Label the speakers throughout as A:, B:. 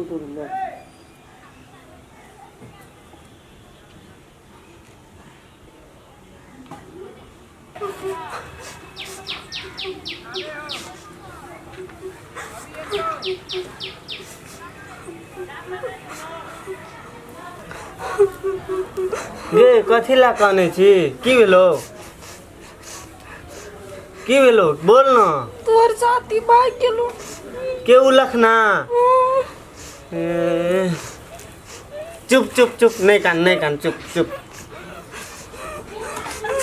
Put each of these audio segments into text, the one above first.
A: दूध ले। गे कथी ला कानै छी? की भेलो, की भेलो, बोल न।
B: तोहर साथी भाग गेलो।
A: के उ लखना? ए, चुप चुप चुप, नहीं कान, नहीं कान, चुप चुप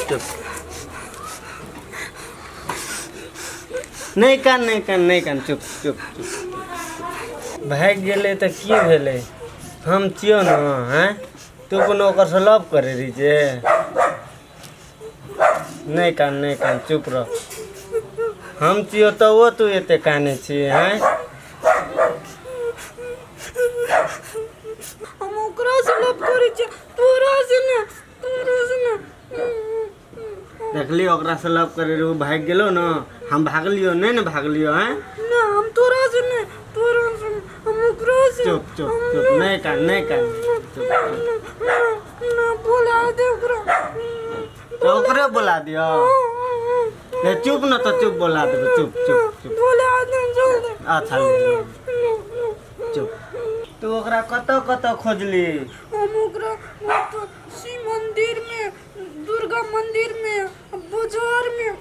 A: चुप, नहीं कान, नहीं कान, नहीं कान, चुप चुप चुप। भागि गेलै तऽ की भेलै? हम छियौ ने। हैं, तू कोनो ओकरसँ लव करै रही जे? नहि कान, नहि कान, चुप रह। हम छियौ तबो तू एते कानै छी? हैं?
B: हम ओकरा से लव करै छियै, तोरा से ना, तोरा से ना।
A: देखली, ओकरा से लव करे रहू, भागि गेलो ने। हम भागलियो नहि ने? भागलियो हैं?
B: ना, हम तोरा से नहीं, तोरा से नहीं, हम ओकरा से।
A: चुप चुप चुप, नहि कान, नहि कान, चुप चुप।
B: ना ना, बोला दे ओकरा।
A: तऽ ओकरे बोला दियो ले। चुप न तऽ चुप, बोला देबै। चुप चुप चुप।
B: बोला दे जल्दी।
A: अच्छा, ले ले। चुप। तू ओकरा कतऽ कतऽ खोजली?
B: हम ओकरा ओतऽ शिव मंदिर में, दुर्गा मंदिर में, बाजार में।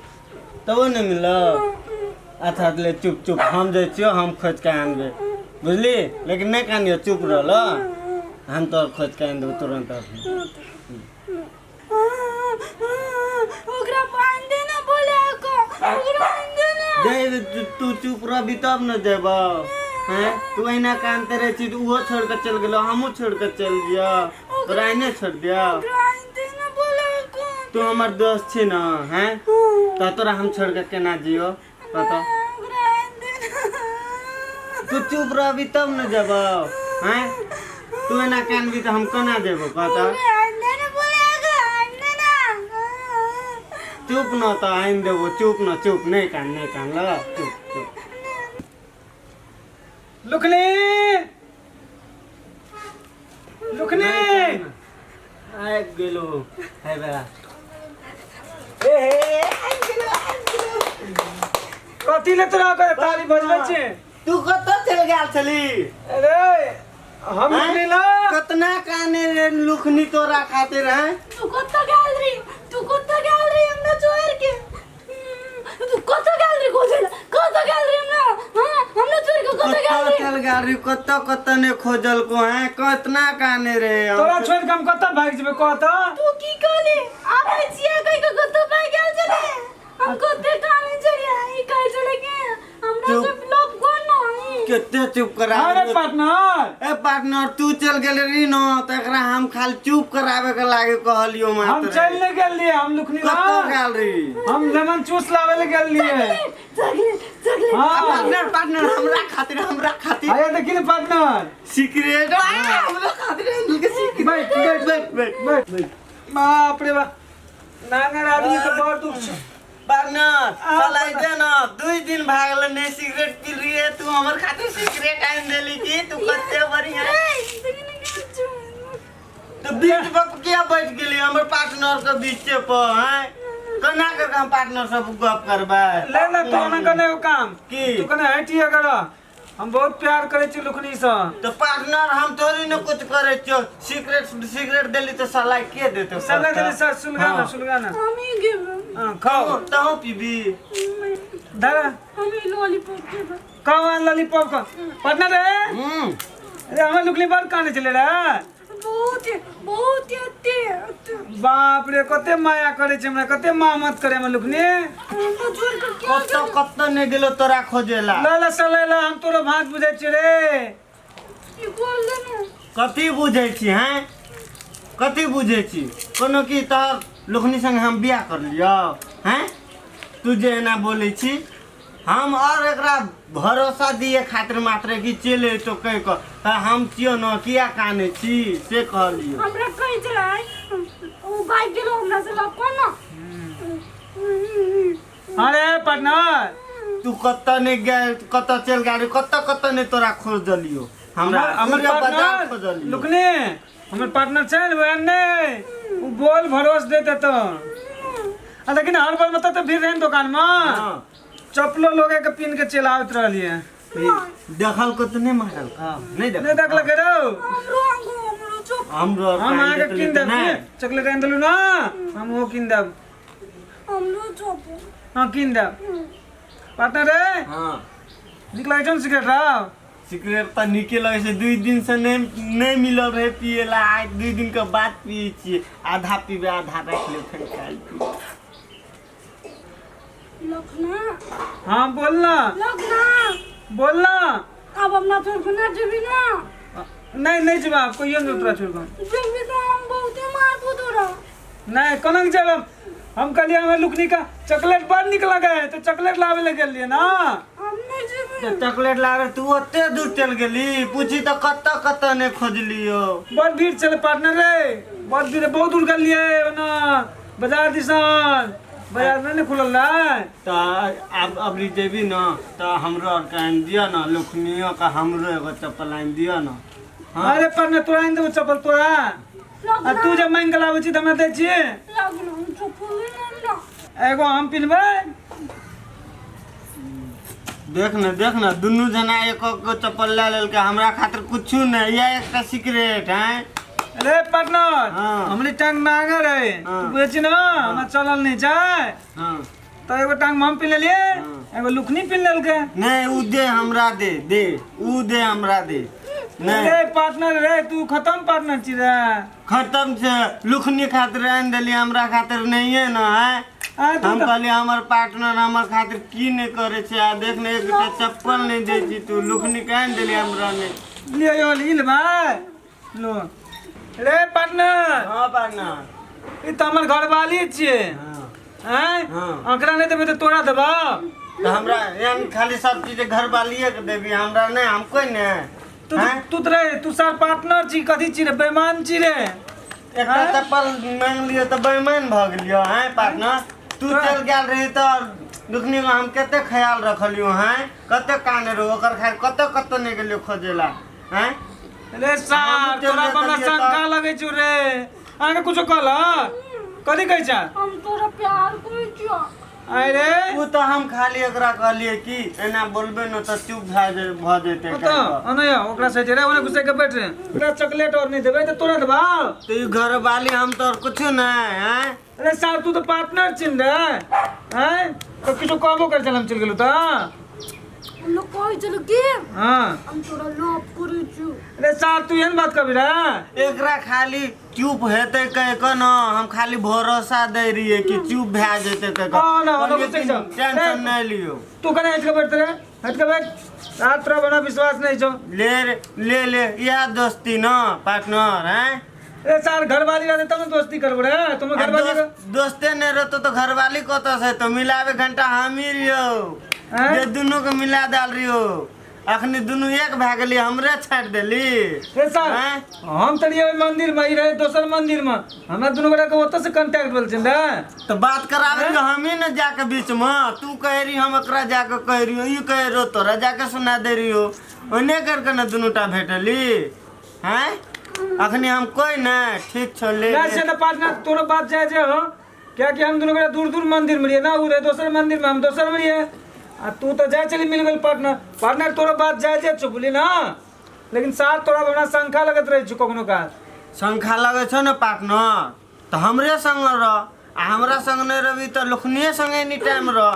A: तबो नहि मिलल? अच्छा ले, चुप चुप, हम जाइ छियौ, हम खोजि कऽ आनबै, बुझली? लेकिन नहि कानियौ, चुप रहल। हम तोहर खोजि कऽ आनि देबौ तुरन्त अभी।
B: ओकरा बांध दे ना, बोला को ओकरा बांध दे ना।
A: जे तू चुप रहबी तब ने जेबौ। हैं, तू अहिना कानते रहै छी तऽ ओहो छोड़ि कऽ चलि गेलौ, हमहूँ छोड़ि कऽ चलि जियौ, तोरा अहिने छोड़ि दियौ?
B: ओकरा बांध दे ना, बोला को।
A: तू हमर दोस्त छी ने? हैं, तऽ तोरा हम छोड़ि कऽ केना जियौ, बता?
B: ओकरा बांध दे ना।
A: तू चुप रहबी तब ने जेबौ। हैं, तू एना कानबी तऽ हम केना जेबौ, बता?
B: ओकरा बांध दे ना, बोला को, बांध दे ना।
A: चुप न तऽ आनि देबो। चुप न, चुप, नहि कान, नहि कान, ल, चुप चुप।
C: लुखनी, लुखनी।
A: आबि गेलो है बा।
C: कथी ले तोरा ओकर ताली बजबै छै?
A: तू कतऽ चलि गेल छली?
C: अरे हम लुखनी ना।
A: कतना काने रे लुखनी तोरा खातिर है।
B: तू कत्ता गेल रही? तू कत्ता गेल रही हमरा छोड़ के? तू कत्ता गेल रही खोजे ला? कत्ता गेल रही हमरा? हां, हमरा छोड़ के कत्ता गेल
A: कतऽ
B: रही?
A: चल गेल रही? कतऽ कतऽ ने खोजल को है, कतना काने रे हम।
C: तोरा छोड़ के हम कतऽ भागि जेबै, कह तऽ।
B: तू की कहली, आबै छियै कहि के कत्ता भागि गेल छले? हम कते काने छलियै, ई कहै छले कि हमरा
A: चुप।
B: से लव कोन नहीं।
A: कते चुप करा।
C: अरे पार्टनर।
A: ए पार्टनर, तू चल गेल रही न तऽ एकरा हम खाली चुप कराबे के लागे कहलियो
C: हम
A: मात्र।
C: चल नहीं गेल रहियै हम लुखनी ना।
A: कतऽ गेल रही?
C: हम लेमन चूस लावे ले गेल रहियै।
B: Chocolate, chocolate.
C: हाँ।
A: पार्टनर, पार्टनर, हमरा खातिर, हमरा खातिर।
C: आया देखी ने पार्टनर।
A: सिगरेट हमरा खातिर आनल के सिगरेट।
C: बैठ बैठ।
A: बैठ बैठ।
C: बैठ। बाप रे बाप, नांगर आदमी के बड़ दुख छै।
A: पार्टनर, साला दे न, 2 दिन भागल नहीं सिगरेट पी रही है। तू हमर खातिर सिगरेट आन देली की? तू कते बढ़िया। तो बीच पर किया बैठ गेली हमर पार्टनर के बीचे पर? हैं, केना कर हम पार्टनर सब गप करबै?
C: ले ना, तू ना कने एगो काम।
A: की?
C: तू कने हटिए कर, हम बहुत प्यार करे छी लुखनी से।
A: तो पार्टनर, हम थोड़ी न कुछ करे छियो। सिगरेट, सिगरेट देली तो साला के देते?
C: साला देली सर, सुलगा ना।
A: हाँ।
C: सुलगा ना।
B: हम ही गेबै।
C: हाँ, खाओ।
A: तहु पीबी।
C: धरा।
B: हम ही लॉलीपॉप खेबै।
C: कहाँ लॉलीपॉप का पार्टनर रे? अरे हमर लुखनी बड़ काने छले रे।
B: बहुत बहुत एते एते।
C: बाप रे, कते माया करे छै हमरा, कते मामत करे हमर लुखनी।
B: हमरा छोड़ के क्या?
A: कत्तो कत्तो नहीं गेलो तोरा खोजेला।
C: ला ला साला ला, हम तोरो भात बुझै छियै रे।
B: ई बोल दे ना।
A: कथी बुझै छी? हैं, कथी बुझै छी? कोनो की तोहर लोकनी संग हम बियाह कर लियौ? हैं, तू जे एना बोलै छी, हम और एकरा भरोसा दिए खातिर मात्र कि चलि अयतौ कहि कऽ, तऽ हम छियौ ने, किया कानै छी से कहलियौ।
B: हमरा कहै छलै ओ भागि गेलो हमरा से लव कर ना।
C: अरे पार्टनर।
A: तू कतऽ नहि गेल, कतऽ चलि गेल, कतऽ कतऽ नहि तोरा खोजलियौ। हमरा
C: हमर
A: पूरा बाजार
C: पार्टनर
A: खोजलियौ।
C: लुकने हमर पार्टनर छै ने वएह नहि ओ बोल भरोस देते तो आ लेकिन हर बार मतलब तऽ भीड़ रहे ने दोकान में
A: हाँ।
C: चप्पलो लोगे के पिन के चलि आबैत रहलियै
A: देखल को तऽ नहि मारल का नहि देखल
C: नहि देखलकै रौ
B: हमरो आगू हमरो चुप
A: हमरो
C: हम अहाँके
A: देखली
C: कीन
A: तऽ
C: देब
A: नहि।
C: चॉकलेट आनि देलहुँ ने हम ओहो कीन देब
B: हमरो चुप
C: हँ कीन देब पार्टनर रे
A: हाँ
C: नीक लागै छौ ने सिगरेट रौ
A: सिगरेट तऽ नीके लगै छै 2 दिन से नहि नहि मिलल रहै पियै ला आइ 2 दिन के बाद पियै छियै आधा पीबै आधा राखि लेब फेर काल्हि पीबै।
B: लखना
C: हाँ बोल ना
B: लखना
C: बोल ना
B: अब हमरा छोड़ के ना जेबी ना
C: नहीं नहीं जेबै आब कहियो नहीं तोरा छोड़ कऽ
B: जेबी तो हम बहुते मारबो तोरा
C: नहीं कोना के जेबै हम? हम कहलियै हमर लुकनी का चॉकलेट बड़ नीक लगे है तो चॉकलेट लावे लए गेलियै ना
B: हम नहीं जेबी
A: तऽ चॉकलेट लाबे तू ओते दूर चलि गेली पूछी तऽ कतऽ कतऽ नहि खोजलियो
C: बड़ भीड़ छलै पार्टनर रे बड़ भीड़ बहुत दूर गेलियै ओना बाजार दिसन बाजार नहि ने खुलल रहै
A: तऽ आब अबरी जेबी ने तऽ हमरो आरके आनि दिअ ने लुखनियो के हमरो एगो चप्पल आनि दिअ ने हाँ
C: अरे पार्टनर तोरा आनि देबो चप्पल तोरा आ तू जब मांगि के लाबै छी तऽ हमरा दै छियै
B: लखना हम चप्पल नहीं ना
C: एगो हम पिन्हबै
A: देख ने देख ने दुनू जना एक एक गो चप्पल लए लेलकै हमरा खातिर कुछो नहि या एकटा सिगरेट हैं
C: अरे पार्टनर
A: हाँ।
C: हमरे टांग नांगर है
A: हाँ।
C: तू बुझै छी ने हमरा चलल नहि छै
A: हाँ
C: तऽ एगो टांग में हम पिन्ह लेलियै
A: हाँ।
C: एगो लुखनी पिन्ह लेलकै
A: नहीं उ दे हमरा दे दे उ दे हमरा दे नहीं
C: अरे पार्टनर रे तू खत्म पार्टनर छी रे
A: खत्म छै लुखनी खातिर आनि देली हमरा खातिर नहिए ने है
C: आ तू
A: हम
C: तऽ
A: कहलियै हमर पार्टनर हमर खातिर की नहि करै छै आ देख ने एकटा चप्पल नहि दै छी तू लुखनी के आनि देली हमरा नहि
C: लियो यो ली ले भाई लो रे पार्टनर
A: हाँ पार्टनर
C: ई तऽ हमर घरवाली छियै
A: हाँ
C: आँय
A: हाँ।
C: ओकरा नहि देबै तऽ तोरा देबौ
A: तऽ हमरा एहन खाली सब चीज घरवालिए के देबी हमरा नहि हम कोइ ने
C: तू
A: आँय?
C: तू तऽ रे तू सार पार्टनर छी कथी छी रे बेईमान छी रे
A: एकटा चप्पल मांगि लियौ तऽ बेईमान भऽ गेलियौ आँय पार्टनर तू चलि गेल रही तऽ दुखनी हम कते ख्याल रखलियौ हैं कते काने रहो ओकर खातिर कतऽ कतऽ नहि गेलियौ खोजे ला हैं
C: रे सार
A: हमहूँ चलि
C: तोरा पर हमरा
A: जैतियै तऽ-
C: शंका लगै छौ रे अहाँके कुछो कहल कथी कहै छ
B: हम तोरा प्यार करै छियो
C: अरे
A: ओ तऽ हम खाली एकरा कहलियै कि एना बोलबै ने तऽ चुप भए जे भऽ जेतै
C: ओतऽ अनया ओकरा से रे ओने घुसे के बैठ रे ओकरा चॉकलेट और नहीं देबै तऽ तोरा देबा
A: तऽ ई घरवाली हम तऽ कुछो नहि हैं
C: अरे सार तू तऽ पार्टनर छिन रे हैं तऽ किछो कहबो कर चल हम चल गेलु तऽ
B: हम लोग कहै छलो कि
C: हाँ
B: हम तोरा लव करै छियो
C: अरे सार तू एहन बात कभी रे
A: एकरा खाली चुप हेतै कहि कऽ ने हम खाली भरोसा दै रहियै कि चुप भए जेतै कहि कऽ
C: हाँ, ना,
A: कहलियै
C: ना,
A: कि
C: ना,
A: टेंशन नहि लियौ
C: तू कने हट के बैठ रे हट के बैठ रात तोरा बड़ा विश्वास नहीं छौ
A: ले रे, ले ले इएह दोस्ती न पार्टनर हैं
C: ए सार घरवाली रहते तब ना दोस्ती करबो रे तुम
A: आ
C: घरवाली
A: दोस्ते नहि रहतो तऽ घरवाली कतऽ से तो मिलाबे घंटा हम ही रहियौ
C: हैं?
A: जे दुनू के मिला देल रहियौ अखनी दुनू एक भए गेली हमरे छाटि देली
C: रे सर
A: हैं?
C: हम तऽ रहियै ओहि मंदिर में ई रहे दोसर मंदिर में हमरा दुनू गोटा के ओतऽ से कांटेक्ट भेल छै ने
A: तऽ बात कराबे रहियौ हमही ने जाके बीच में तू कहे रही हम एकरा जाके कहे रहियौ ई कहे रहो तोरा जाके सुना दे रहियौ ओने करके ने दुनू टा भेटली हैं अखनी हम कोई ने ठीक छौ ले
C: ना
A: ले।
C: से तऽ पार्टनर तोरो बात जाय जे हो कियाकि हम दुनू गोटा दूर दूर मंदिर में रहियै ना उ रहे दोसर मंदिर में हम दोसर में रहियै आ तू तऽ जाय चली मिल गेल पार्टनर पार्टनर तोरो बात जाय जे छौ बुझली ना लेकिन साथ तोरा हमरा शंका लगैत रहै छौ कखनो काल
A: शंखा लगै छौ ने पार्टनर तऽ हमरे संग रह आ हमरा संग नहि रहबी तऽ लोकनिए संग एनी टाइम रह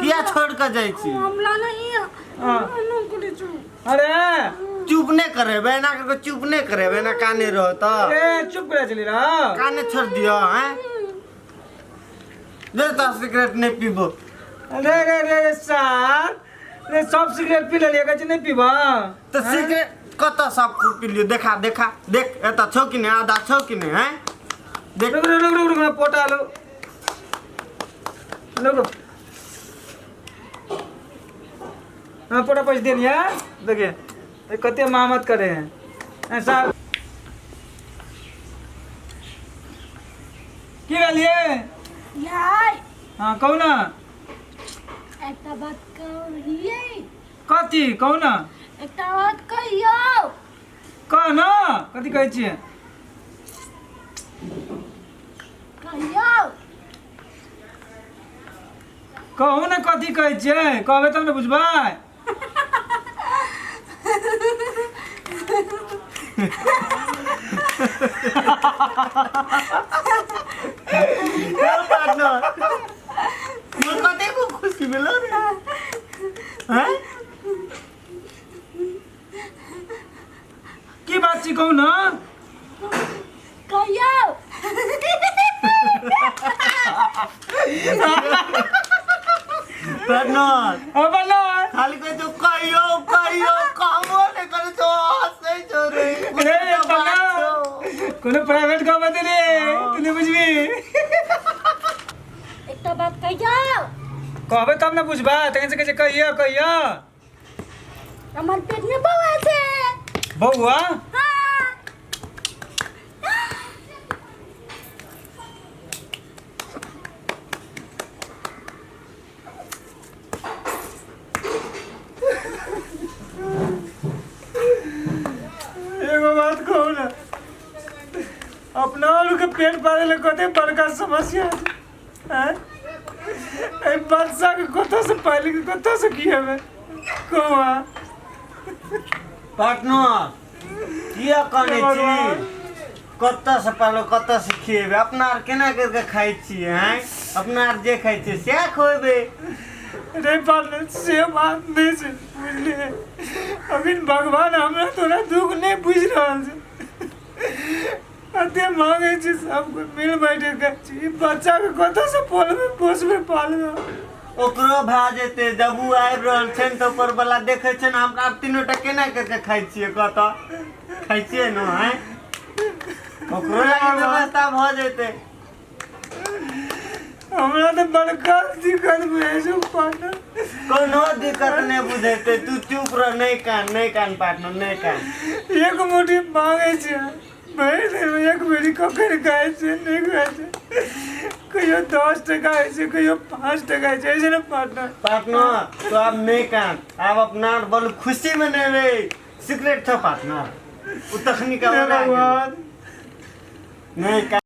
A: किया छोड़ कऽ जाइ छी
B: हमरा नहीं
C: हाँ।
B: हम करै छौ
C: अरे
A: चुप नहि करेबै एना करके चुप नहि करेबै एना काने रह तऽ
C: ए चुप करा चली रह
A: काने छोड़ दिअ हैं दे तऽ सिगरेट नहि पीबो
C: अरे रे रे रे सार रे सब सिगरेट पी लेलियै कहै छै नहि पीबा
A: तऽ सिगरेट कतऽ सब पी लियौ देखा देखा देख एतऽ छौ कि नहि आधा छौ कि नहि हैं देख
C: रुक रुक रुक रुक रुक पोटा लो रुक रुक हाँ पोटा पैसा दे लिया देखिए ये कते मेहनत करे हैं ऐसा की भेलिए
B: यार
C: हाँ कहू ना
B: एकटा बात कहलियै
C: कथी कहू ना
B: एकटा बात कहियौ।
C: कह न, कथी कहै छियै?
B: कहियौ।
C: कहू ने कथी कहै छियै, कहबै तब ने बुझबै।
A: पार्टनर, कतेक खुशी भेलो रे, हैं?
C: की बात छी, कहू न।
B: कहियौ।
A: पार्टनर।
C: हाँ, पार्टनर।
A: खाली कहै छौ कहियो कहियो, कहबो नहि करै छौ, हँसै छौ रे।
C: रे पार्टनर, कोनो प्राइवेट गप हेतै रे, तू नहि बुझबी।
B: एकटा बात कहियौ।
C: कहबै तब ने बुझबै, तखन से कहै छै कहियो कहियो।
B: हमर पेट में बौआ छै।
C: बौआ?
B: हाँ।
C: एगो बात कहू ने, अपना और के पेट पाले ले कते बड़का समस्या छै, आँय? एहि बच्चा के कतऽ से पालि के कतऽ से खिएबै, कहू अहाँ।
A: पार्टनर, किया कनै छी?
C: भगवान।
A: कतऽ से पालो, कतऽ से खिएबै? अपना आर केना करि कऽ खाइ छियै, हैं? अपना आर जे खाइ छियै सएह खुएबै।
C: रे पार्टनर, से बात नहि छै, बुझलियै? अखन भगवान हमरा तोरा दुख नहि बुझि रहल छै। एते मांगै छी, सब कोइ मिल बाँटि के खाइ छी, ई बच्चा के कतऽ से पोलबै, पोसबै, पालबै?
A: ओकरो भए जेतै। जब ओ आबि रहल छै ने तऽ ऊपर वाला देखै छै ने, हमरा आर तीनू टा केना करि कऽ खाइ छियै, कतऽ खाइ छियै ने, हैं? ओकरो लागि व्यवस्था भऽ जेतै।
C: हमरा तऽ बड़का दिक्कत बुझै छै पार्टनर।
A: कोनो दिक्कत नहि बुझेतै, तू चुप रह, नहि कान, नहि कान पार्टनर, नहि कान।
C: एक मुट्ठी मांगै छै, भरि दिनमे एक बेरी कखन खाइ छै, नहि खाइ छै। कहियो 10 टका होइ छै, कहियो 5 टका होइ छै, ऐसे ने पार्टनर?
A: पार्टनर, तो आब नहि कान, आब अपना आर बड़ खुशी में नहीं रे। सिगरेट छ पार्टनर? ओ तखनी का
C: हे भगवान।
A: नहीं कान।